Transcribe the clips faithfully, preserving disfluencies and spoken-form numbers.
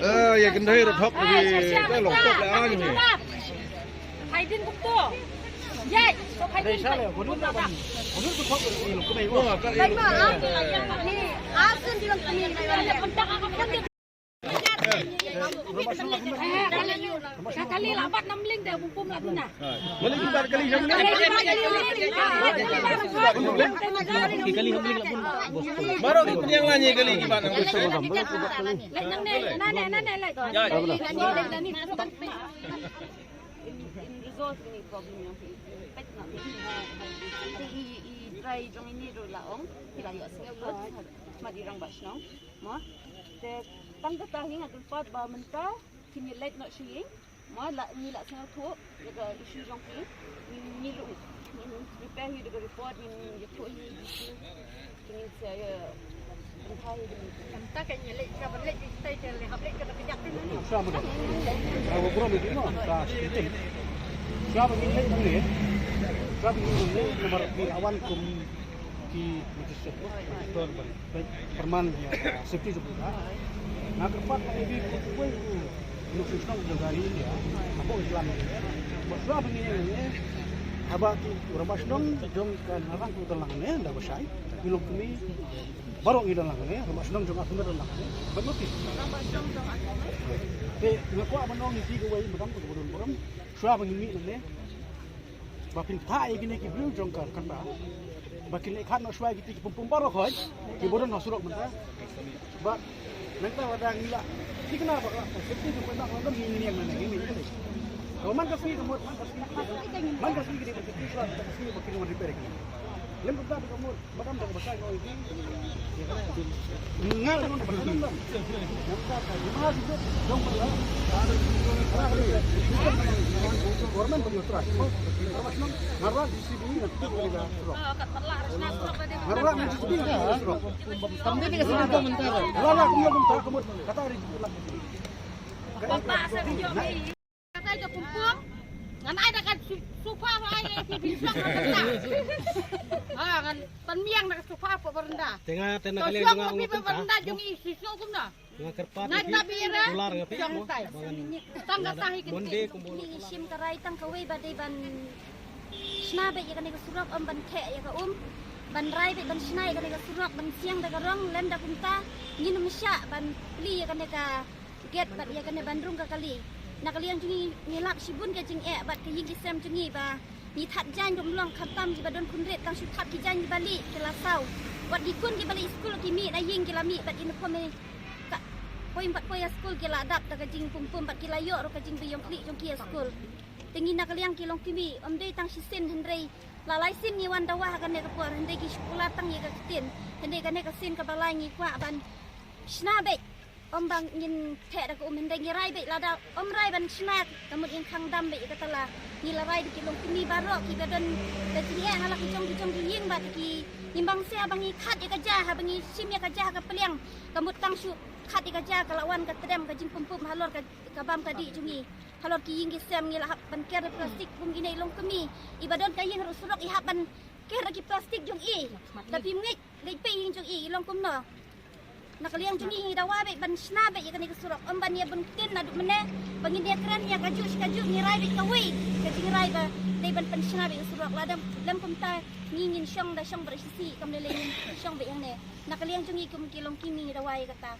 Eh, ya, kendai ruthok lagi. Ka long thok la ang ni. Hai din kumto. Yai, so hai din. Wah, ka ni. Ni, asin bilang kami. Ka kali labat namling de bupum la duna. Kali labat kali namling. Kali namling la bun. Baru ki penyang lani kali ki bat namling. Lek nang ne, nane, nane lek. In, in resolve ni problem yang pet na. Te i, i try jong ini ro la ong, ki la ïoh sngewbha. Ma di rangbah shnong. Mo, te tang kata hi nga kyrpad ba mynta kin ïa leit noh sha ïing. Mo, la ngi la sngewthuh ïa ka issue jong phi. Ngi, ngi lung, ngi prepare hi da ka report, ngi ïathuh hi da ka issue. Te ngin sa ïa pynthai hi da ka. Mynta ka ngi leit, ka ban leit, te te leit hap leit ka da ka jak te na ni. Shuwa mynta. Ka burom ïa ki mo, ka shooting. Shuwa ba ngin leit nangne. Shuwa ba ngin leit nangne, namar ki la wan kum ki magistrate ko, inspector ban pyrman ïa ka safety jong ka. Nga kyrpad ba ïa ki kiwei ki nongshong shnong jong ka ri India hapoh Islam. Ba shuwa ba ngi ïa ngi haba ki rangbah shnong jong ka Narang ki don lang hangne da ba shai, ki long kmie baroh ngi don lang hangne, rangbah shnong jong ka Sumit don lang hangne. Ban notice. Te nga kwah ban ong ïa ki kiwei madam kiba don burom, shuwa ba ngi mih nangne ba phin thah ïa kine ki briew jong ka kynta ba kin leit khad noh shuwa ïa kiti ki pum pum baroh khoit kiba don ha surok mynta. Ba nangta lada ngi la thikna ba ka safety jong ka kynta ka la don, ngi ngi ïeng nangne ngi mih. Ka man ka sngi ka mut, man ka sngi, man ka sngi kine ba safety shuwa ka sngi ba kin wan repair kine. Lem ka kynta ka mut. Madam, da kaba shai nga ong ïa ki. Nga la ngan ba shai ngan. Nga ka jingma jingkut jong ka la. Government ba ïoh trai. Nga rat G C B nga tu ka surok. Nga rat G C B nga tu ka surok. Kam ni ka surok mynta. La la kum la kum ta ka mut kata ri jingkut la. Papa sa video ni. Kata ito kumpung. Ngan ai da ka su-, sofa ba ai, eh, phi phi suang ka benda. Ha, ngan pynmiang da ka sofa hapoh baranda. Te nga te na ka liang jong nga ong phi baranda jong i shisha kumno. Nga kyrpad nga ta bira. Solar nga phi. Tang ka tahi kin. Ni shim ka rai tang kawei ba dei ban shna beit ïa kane ka surok, ym ban theh ïa ka um. Ban rai beit ban shna ïa kane ka surok, ban siang da ka rong, lem da kumta. Ngin ym shah ban plie ïa kane ka gate bad ïa kane ban rung ka kali. Na ka liang jong ngi ngi lap shibun ka jingeh bad ka ïing ki sem jong ngi ba ngi thad jaiñ ruh ym long, khamtam kiba don khun rit tang shu thad ki jaiñ kiba lieh ki la saw. Wat ki khun kiba lieh skul ki mih na ïing ki la mih bad ïa na pom ka poi bad poi ha skul ki la dap da ka jingpum pum bad ki la ïoh ruh ka jingbiang khlieh jong ki ha skul. Te ngi na ka liang ki longkmie ym dei tang shisien hynrei la lai sien ngi wan dawa ha kane ka por, hynrei ki shu kular tang ïa ka ktien. Hynrei kane ka sien kaba lai ngi kwah ban shna beit. Ym ba ngin theh da ka um, hynrei ngi rai beit lada ym rai ban shna ka mut ïeng khang dam beit ïa kata la. Ngi la rai da ki longkmie baroh kiba don ka jingeh ha la ki jong ki jong ki ïing ba ki ngi bang se haba ngi khat ïa ka ja, haba ngi shim ïa ka ja ha ka pliang, ka mut tang shu khat ïa ka ja ka la wan ka tdem ka jingpum pum halor ka, ka bam ka dih jong ngi. Halor ki ïing ki sem ngi la hap ban ker da plastik, bun kine i longkmie iba don ka ïing ruh surok i hap ban ker da ki plastik jong i. Da phim ngeit, ngeit peit ïing jong i i long kumno. Na ka liang jong ngi ngi dawa beit ban shna beit ïa kane ka surok, ym ban ïa bun ktien naduh mynne ba ngin ïa kren ïa kajuh shi kajuh. Ngi rai beit kawei ka jingrai ba dei ban pynshna beit ïa ka surok. Lada lem kumta ngi ngin shong da shong bad shisha, kam lei lei ngin shong beit hangne. Na ka liang jong ngi kum ki longkmie ngi dawa ïa kata.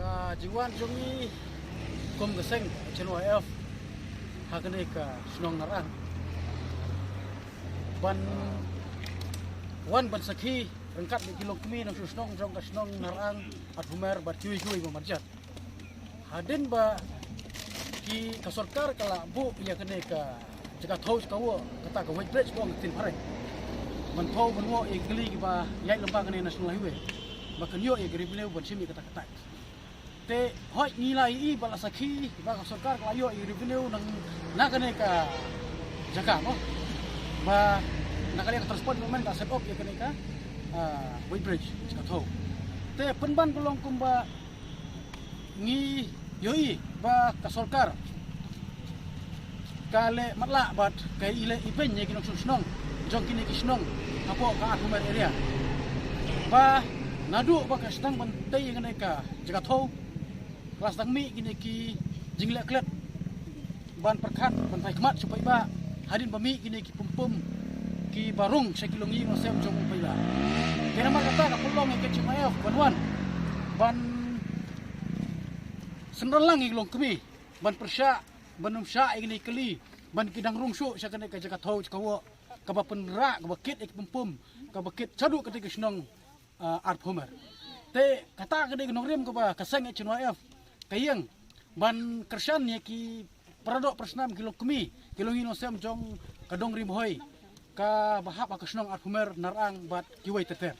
Ka jingwan jong ngi kum ka seng H N Y F ha kane ka shnong Narang ban wan ban sakhi ryngkat bad ki longkmie nongshong shnong jong ka shnong Narang, Ardphumer bad kiwei kiwei ba marjan. Hadien ba ki ka sorkar ka la buh ïa kane ka jaka thew jaka woh, kata ka weighbridge ba ong ka ktien phareng, ban thew ban woh ïa ki kali kiba ïaid lyngba kane national highway ba kan ïoh ïa ka revenue ban shim ïa kata ka tax. Te hooid ngi la ïohi ba la sakhi ba ka sorkar ka la ïoh ïa revenue na, na kane ka jaka mo, ba na ka liang ka transport department ka set up ïa kane ka, ah, weighbridge jaka thew. Te pynban ka long kumba ngi ïohi ba ka sorkar ka leh matlah bad ka leh ibeiñ ïa ki nongshong shnong jong kine ki shnong hapoh ka Ardphumer area. Ba naduh ba ka sdang ban tei ïa kane ka jaka thew, ka la sdang mih kine ki jingleh klet ban pyrkhat ban phai khmat sha paidbah hadien ba mih kine ki pum pum kiba rung sha ki longïing longsem jong u paidbah. Te namar kata ka pynlong ïa ka H N Y F ban wan ban synran lang ïa ki longkmie ban pyrshah ban ym shah ïa kine ki kali ban ki dang rung shuh sha kane ka jaka thew jaka woh kaba pynrah kaba kit ïa ki pum pum kaba kit shaduh kata ka shnong, ah, Ardphumer. Te kata ka dei ka nongrim kaba ka seng H N Y F ka ïeng ban kyrshan ïa ki paradoh parasnam ki longkmie ki longïing longsem jong ka dong Ri Bhoi kaba hap ha ka shnong Ardphumer, Narang bad kiwei ter ter.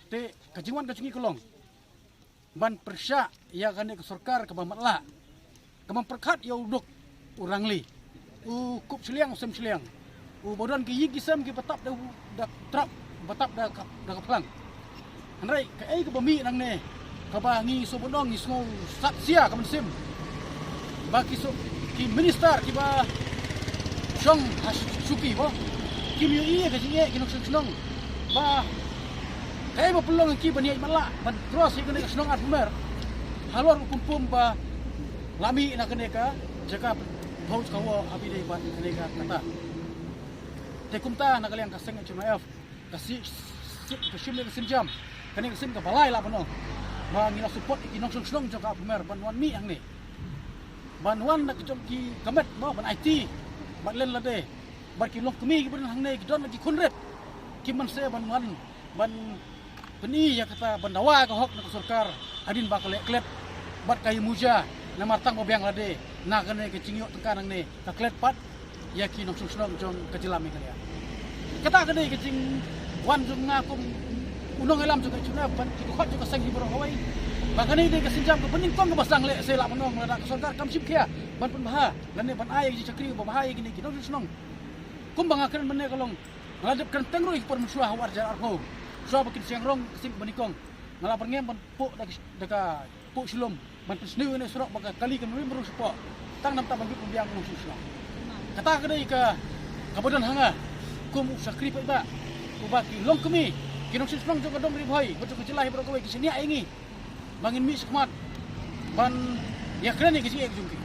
Te ka jingwan ka jong ngi ka long ban pyrshah ïa kane ka sorkar kaba matlah, kaba pyrkhat ïa u duk u rangli, u kup shiliang u sem shiliang, u ba don ki ïing ki sem kiba tap da, da trap, ba tap da ka, da ka phlang. Hynrei kaei kaba mih nangne kaba ngi sngewbha ngi sngew sat sia ka mynsiem ba ki suk ki minister kiba shong ha shuki ba kim ïohi ïa ka jingeh ki nongshong shnong ba kaei ba pynlong ïa ki ban ïaid matlah ban cross ïa kane ka shnong Ardphumer halor u pum pum ba la mih na kane ka jaka thew jaka woh ha ba ïadei bad kane ka kata. Te kumta na ka liang ka seng H N Y F ka si, si, ka shim ïa ka sienjam, kane ka sien kaba lai lah ban ong ba ngi la support ïa ki nongshong shnong jong ka Ardphumer ban wan mih hangne, ban wan na ka jong ki ka met mo ban aiti bad len lade bad ki longkmie kiba don hangne ki don la ki khun rit, ki mynse ban wan ban pyni ïa kata ban dawa ïa ka hok na ka sorkar hadien ba ka leh klet bad ka ïa muja namar tang ba biang lade na kane ka jingïoh tyngka nangne ka klet pat ïa ki nongshong shnong jong ka jylla Meghalaya. Kata ka dei ka jingwan jong nga kum u nongïalam jong ka H N Y F bad ki dkhot jong ka seng hi baroh kawei. Ba kane dei ka sienjam kaba nyngkong kaba sdang leh, se lah ban ong lada ka sorkar kam shim khia ban pynbha lane ban ai ïa ki shakri ba bha ïa kine ki nongshong shnong. Kumba nga kren mynne ka long, nga la dep kren teng ruh ïa ki por mynshuwa ha u ar hajar arphew, shuwa ba kin shong rong ka sien ba nyngkong, nga la byrngem ban pok da ka, da ka pok shilum ban pynsniew ïa une u surok ba ka kali kan mih mruh shapoh, tang namar ban bit ban biang u nongshong shnong. Kata ka dei ka, kaba don ha nga kum u shakri paidbah, uba ki longkmie, ki nongshong shnong jong ka dong Ri Bhoi bad jong ka jylla hi baroh kawei ki shaniah ïa ngi ba ngin mih shakhmat ban ïakren ïa ka jingeh jong ki.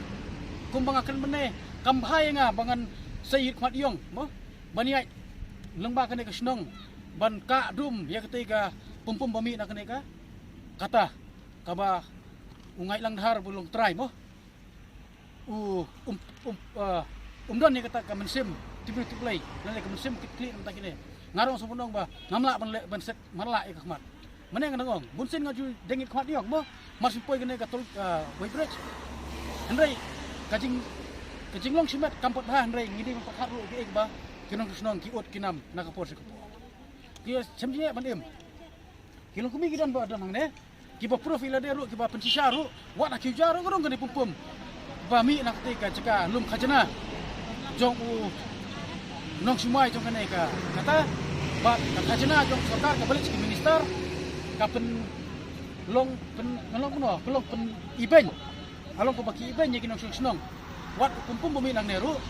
Kumba nga kren mynne, kam bha ïa nga ba ngan sei ïa ka khmat ïong mo, ban ïaid lyngba kane ka shnong ban kah dum ïa katei ka pum pum ba mih na kane ka, kata kaba u Ngai Langdhar ba long trai mo, u um, um, uh, um don ïa kata ka mynsiem tipbriew tipblei lane ka mynsiem kitkhlieh na bynta kine. Nga ruh nga sngewbha ban ong ba ngam lah ban leh ban set marlah ïa ka khmat. Mynne nga dang ong, bunsien nga ju deng ïa ka khmat ïong mo, mar shu poi kane ka tol, uh, weighbridge. Hynrei ka jing, ka jinglong shimet kam pat bha, hynrei ngi dei ban pyrkhat ruh ïa kaei kaba ki nongshong shnong ki ud ki nam na ka por sha ka por. Ki shem jingeh ban im. Ki longkmie ki don ba don hangne, kiba pynroi lade ruh, kiba pynshisha ruh, wat ha Khiew Jaiñ ruh ka rung kane pum pum ba mih na katei ka jaka lum khajna jong u nongsumar jong kane ka, kata, bad ka khajna jong sorkar kaba leit sha ki minister ka pynlong, pyn, pynlong kumno, pynlong pyn-ibeiñ. Ka long kaba ki ibeiñ ïa ki nongshong shnong. Wat pum pum ba mih nangne ruh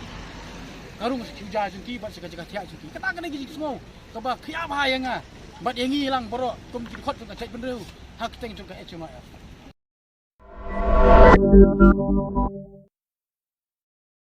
ka rung sha Khiew Jaiñ jong ki bad sha ka jaka thiah jong ki. Kata ka dei ka jingsngew kaba khia bha ïa nga bad ïa ngi lang baroh kum ki dkhot jong ka jaitbynriew ha kyrteng jong ka H M I F.